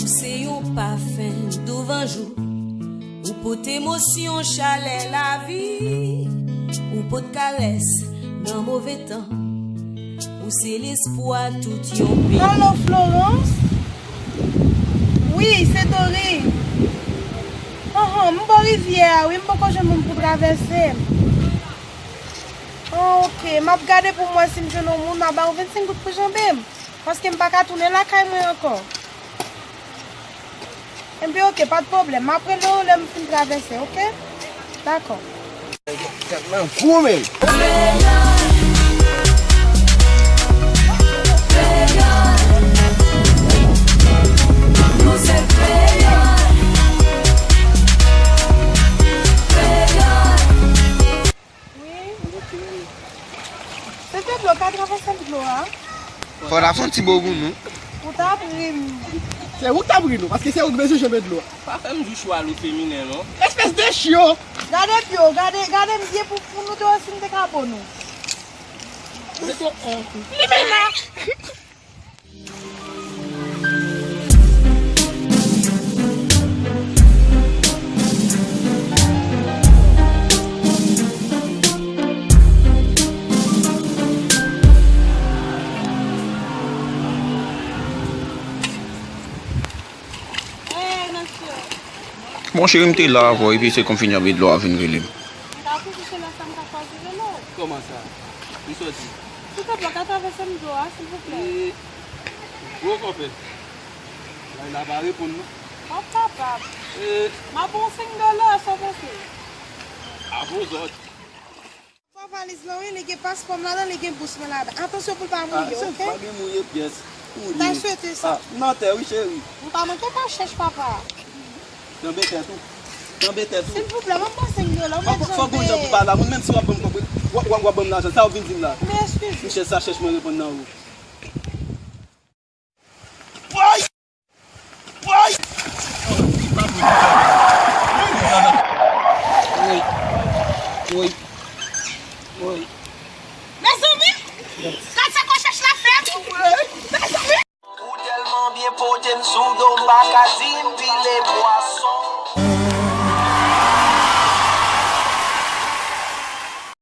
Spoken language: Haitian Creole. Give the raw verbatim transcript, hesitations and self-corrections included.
Se yon pafen douvan jou. Ou pote emosyon, chalè lavi. Ou pote karès nan move tan. Ou se lespwa tout yon peyi. Alo, Florence? Wi, se Dorine. Anhan, m bò rivyè a, wi, m poko jwenn moun pou travèse m. Ah, ok, m ap gade pou m wè si m jwenn yon moun, m a ba w vennsenk goud pou janbe m. Paske m pa ka tounen lakay mwen ankò. Enben, ok, pa t pwoblèm. M ap rele w lè m fin travèse, ok? Dakò. Tèt mwen goumen. Wi. Se te dlo, ka travèse m dlo a. Fò w ta fè yon ti bo pou nou. Ou t ap ri m. Se ou k t ap ri nou, paske se ou k bezwen janbe dlo a. Pa fè m di w chwa lo feminen, non. Espès de chyo! Gade pye w, gade, gade m byen pou, pou nou te wè si m te ka bo nou. Li menm la! Bon, cheri, m te la avè w, epi se konn fini avè dlo a vin rele m. M ta toujou se lè sa m ta chwazi rele w. Kòman sa? Li sòti? Silvouplè, ka travèse m dlo a, silvouplè. E, gwo kòfè. Lay la pa reponn, non. M ap kapab. E. M ap ba w senk dola, sa w panse? Avè w zòt. Fò valiz lan, wi, li gen paspò m ladan, li gen bous mwen ladan. Atansyon pou l pa mouye, ok? Ah, pa gen mouye pyès. Ou ta swete sa. Ah, m nan tè, wi, cheri. M pa manke pa chèch, papa. Tanbe tèt ou. Tanbe tèt ou. Silvouplè, ban m senk dola, ou mèt janbe. Fò gon jan pou pale a moun, menm si w ap ban m kòb, w ap, w ap, w ap ban m lajan. Sa w vin di m la? Men eskize. Michel, sa chèch mwen reponn nan ou. Woy! Woy! Woy! Woy! Woy! Mezanmi! Gad sa kòchèch la fè m! Mezanmi! Ou tèlman byen pote m sou do, m pa ka di m pile pwa.